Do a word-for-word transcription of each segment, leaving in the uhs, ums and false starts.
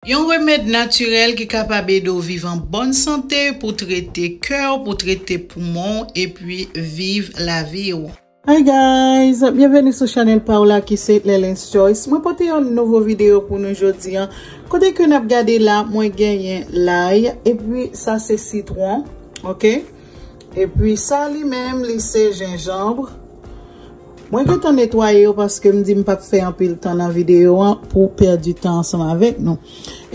Yon remèd natirèl ki kapab ede w viv an bòn sante, pou trete kè w, pou trete poumon w, epi viv lavi w. Hi guys, byenveni sou chanèl pa w la ki se Lelens Choice. Mwen pote yon nouvo videyo pou nou jodi a. Kote ke n ap gade la, mwen genyen lay, epi sa se sitwon, oke? Epi sa li menm, li se jenjanm. Mwen gentan netwaye yo paske m di m p ap fè anpil tan nan videyo an pou pèdi tan ansanm avèk nou.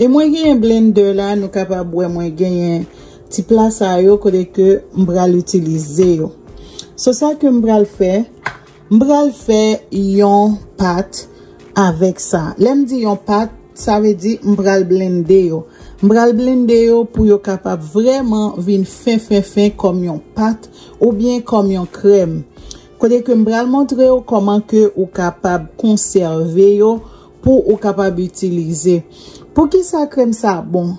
E mwen genyen blender la, nou kapab wè mwen genyen ti pla sa yo kote ke m pral itilize yo. So sa ke m pral fè, m pral fè yon pat avèk sa. Lè m di yon pat, sa vle di m pral blende yo. M pral blende yo pou yo kapab vrèman vin fen, fen, fen kòm yon pat oubyen kòm yon krèm. Kote ke m pral montre w kòman ke ou kapab konsève yo pou ou kapab itilize. Poukisa krèm sa bon?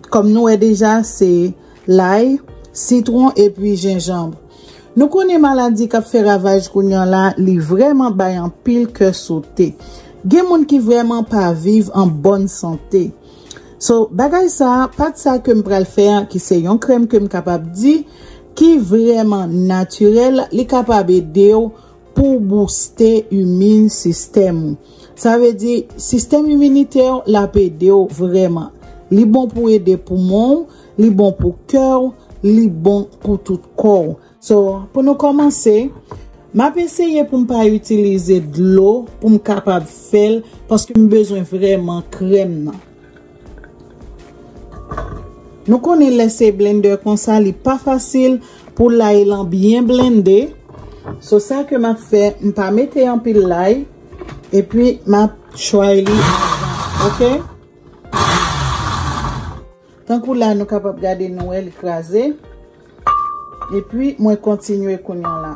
Kòm nou wè deja, se lay, sitwon epi jenjanm. Nou konnen maladi k ap fè ravaj kounye a la, li vrèman bay anpil kè sote. Gen moun ki vrèman pa viv an bòn sante. So, bagay sa, pat sa ke m pral fè a, ki se yon krèm ke m kapab di, ki vrèman natirèl, li kapab ede w pou bouste imin sistèm ou. Sa vle di, sistèm iminitè w, l ap ede w vrèman. Li bon pou ede poumon w, li bon pou kè w, li bon pou tout kò w. So, pou nou kòmanse, m ap eseye pou m pa itilize dlo pou m kapab fè l, paske m bezwen vrèman krèm nan. Nou konnen lè se blender konsa, li pa fasil pou lay lan byen blende. So, sa ke m ap fè, m pa mete anpil lay, epi m ap chway li ansanm, oke? Tankou la, nou kapab gade, nou wè li kraze. Epi, mwen kontinye kounye a la.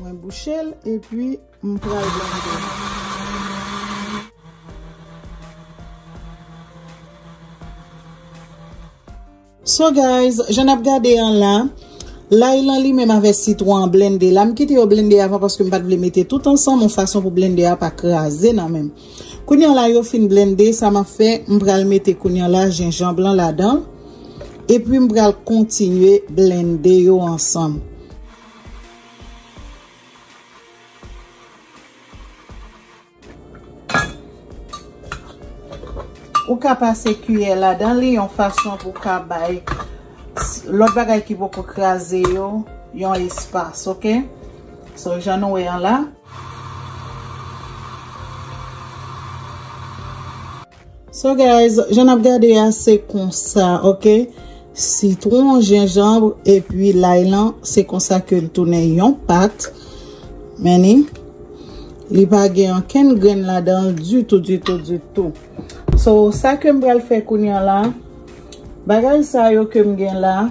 Mwen bouche l, epi m pral blende. So guys, jan n ap gade an la, lay lan li menm avè sitwon an blende. La m kite yo blende avan paske m pa t vle mete tout ansanm yon fason pou blende a pa kraze nan men m. Kounye a la yo fin blende, sa m ap fè, m pral mete kounye a la jenjanm lan ladan, epi m pral kontinye blende yo ansanm. Ou ka pase kiyè ladan li yon fason pou ka bay lòt bagay ki poko kraze yo yon espas, oke? So, jan nou wè an la. So guys, jan n ap gade a, se konsa, oke? Sitwon, jenjanm, epi lay lan, se konsa ke l tounen yon pat. Men ni, li pa gen ankenn grenn ladan l ditou, ditou, ditou. So, sa ke m pral fè kounye a la, bagay sa yo ke m gen la,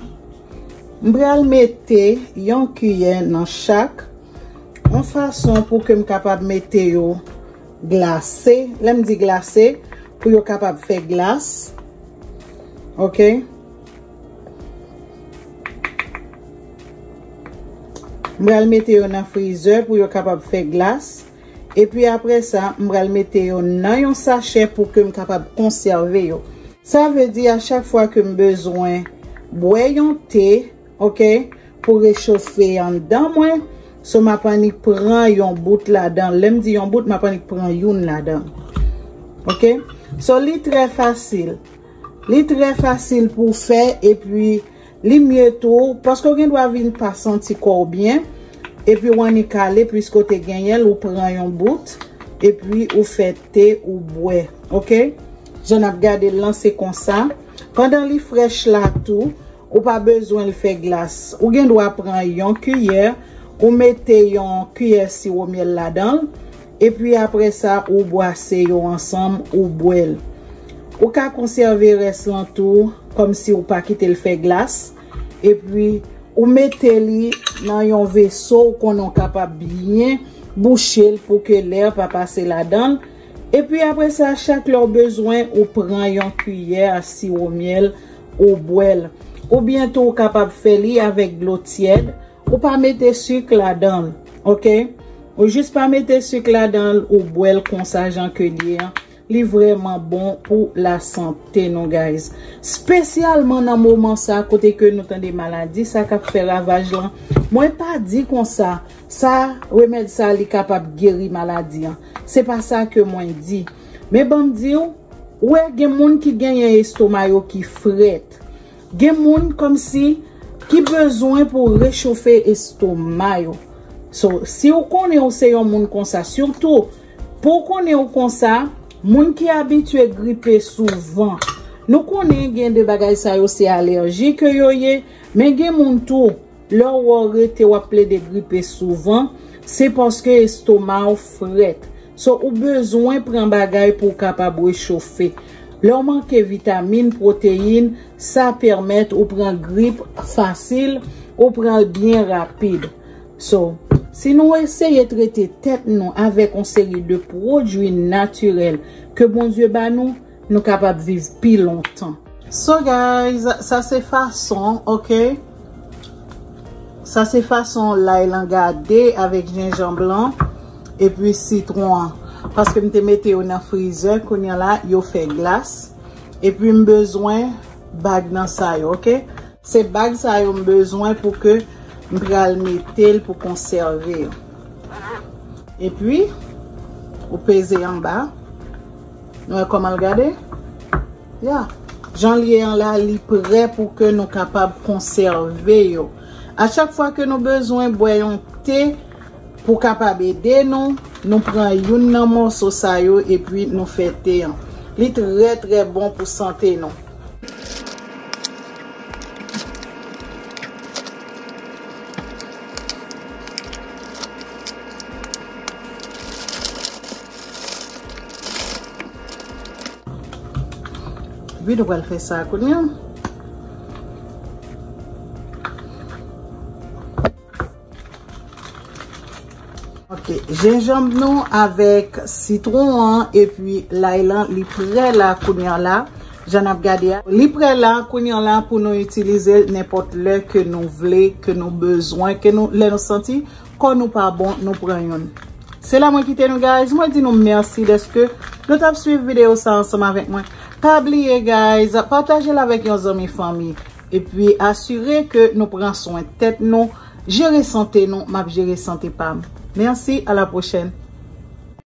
m pral mete yon kiyè nan chak, yon fason pou ke m kapab mete yo glase. Lè m di glase, pou yo kapab fè glas. Oke? M pral mete yo nan frizè pou yo kapab fè glas. Epi apre sa, m pral mete yo nan yon sachè pou ke m kapab konsève yo. Sa vle di a chak fwa ke m bezwen bwè yon te, oke, pou rechofe anndan mwen, so m ap annik pran yon bout ladan. Lè m di yon bout, m ap annik pran youn ladan. Oke? So, li trè fasil. Li trè fasil pou w fè, epi li mye tou, paske w gen dwa vin pa santi kò w byen, epi w annik ale, piske w te genyen l, ou pran yon bout, epi ou fè te, ou bwè. Oke? Jan n ap gade l lan, se konsa. Pandan li frèch la tou, ou pa bezwen l fè glas. Ou gen dwa pran yon kiyè, ou mete yon kiyè siwo myèl ladan l, epi apre sa, ou bwase yo ansanm, ou bwè l. Ou ka konsève rès lan tou, kòmsi ou pa kite l fè glas, epi ou mete li nan yon veso ou konnen w kapab byen bouche l pou ke lè pa pase ladan l. Epi apre sa, chak lè w bezwen, ou pran yon kiyè a siwo myèl, ou bwè l. Oubyen tou, ou kapab fè li avèk dlo tyèd, Ou pa mete sik ladan l, ok? Ou jis pa mete sik ladan l, ou bwè l konsa jan ke l ye an. Li vrèman bon pou lasante nou, guys. Spesyalman nan moman sa, kote ke nou tande maladi sa k ap fè ravaj lan. Mwen pa di konsa, sa, remèd sa, li kapab geri maladi an. Se pa sa ke mwen di. Men ban m di w, ou wè, gen moun ki genyen estoma yo ki frèt. Gen moun kòmsi ki bezwen pou rechofe estoma yo. So, si w konnen w se yon moun konsa, sitou pou w konnen w konsa, moun ki abitye gripe souvan, nou konnen gen de bagay sa yo se alèji ke yo ye, men gen moun tou, lè w wè w rete w ap plede gripe souvan, se paske estoma w frèt. So, ou bezwen pran bagay pou w kapab rechofe. Lè w manke vitamin, pwoteyin, sa pèmèt ou pran grip fasil, ou pran l byen rapid. So, si nou eseye trete tèt nou avèk yon seri de pwodui natirèl ke Bondye ba nou, nou kapab viv pi lontan. So guys, sa se fason, ok? Sa se fason lay lan gade avèk jenjanm lan epi sitwon an. Paske m te mete yo nan frizè, kounye a la, yo fè glas. Epi m bezwen bag nan sa yo, ok? Se bag sa yo m bezwen pou ke m pral mete l pou konsève yo. Epi, ou peze anba. Nou wè kòman l gade? Ya. Jan l ye an la, li prè pou ke nou kapab konsève yo. A chak fwa ke nou bezwen bwè yon te pou kapab ede nou, nou pran youn nan mòso sa yo epi nou fè te an. Li trè, trè bon pou sante nou. Epi nou pral fè sa kounye a. Ok, jenjanm nou avèk sitwon an epi lay lan, li prè la kounye a la. Jan n ap gade a, li prè la kounye a la pou nou itilize l nenpòt lè ke nou vle, ke nou bezwen, ke nou, lè nou santi kò nou pa bon, nou pran youn. Se la mwen kite nou, guys. Mwen di nou mèsi dèske nou t ap swiv videyo sa ansanm avèk mwen. Pa bliye, guys, pataje l avèk yon zanmi, fanmi. Epi asire ke nou pran swen tèt nou, jere sante nou, m ap jere sante pa m. Mèsi, a la pwochèn.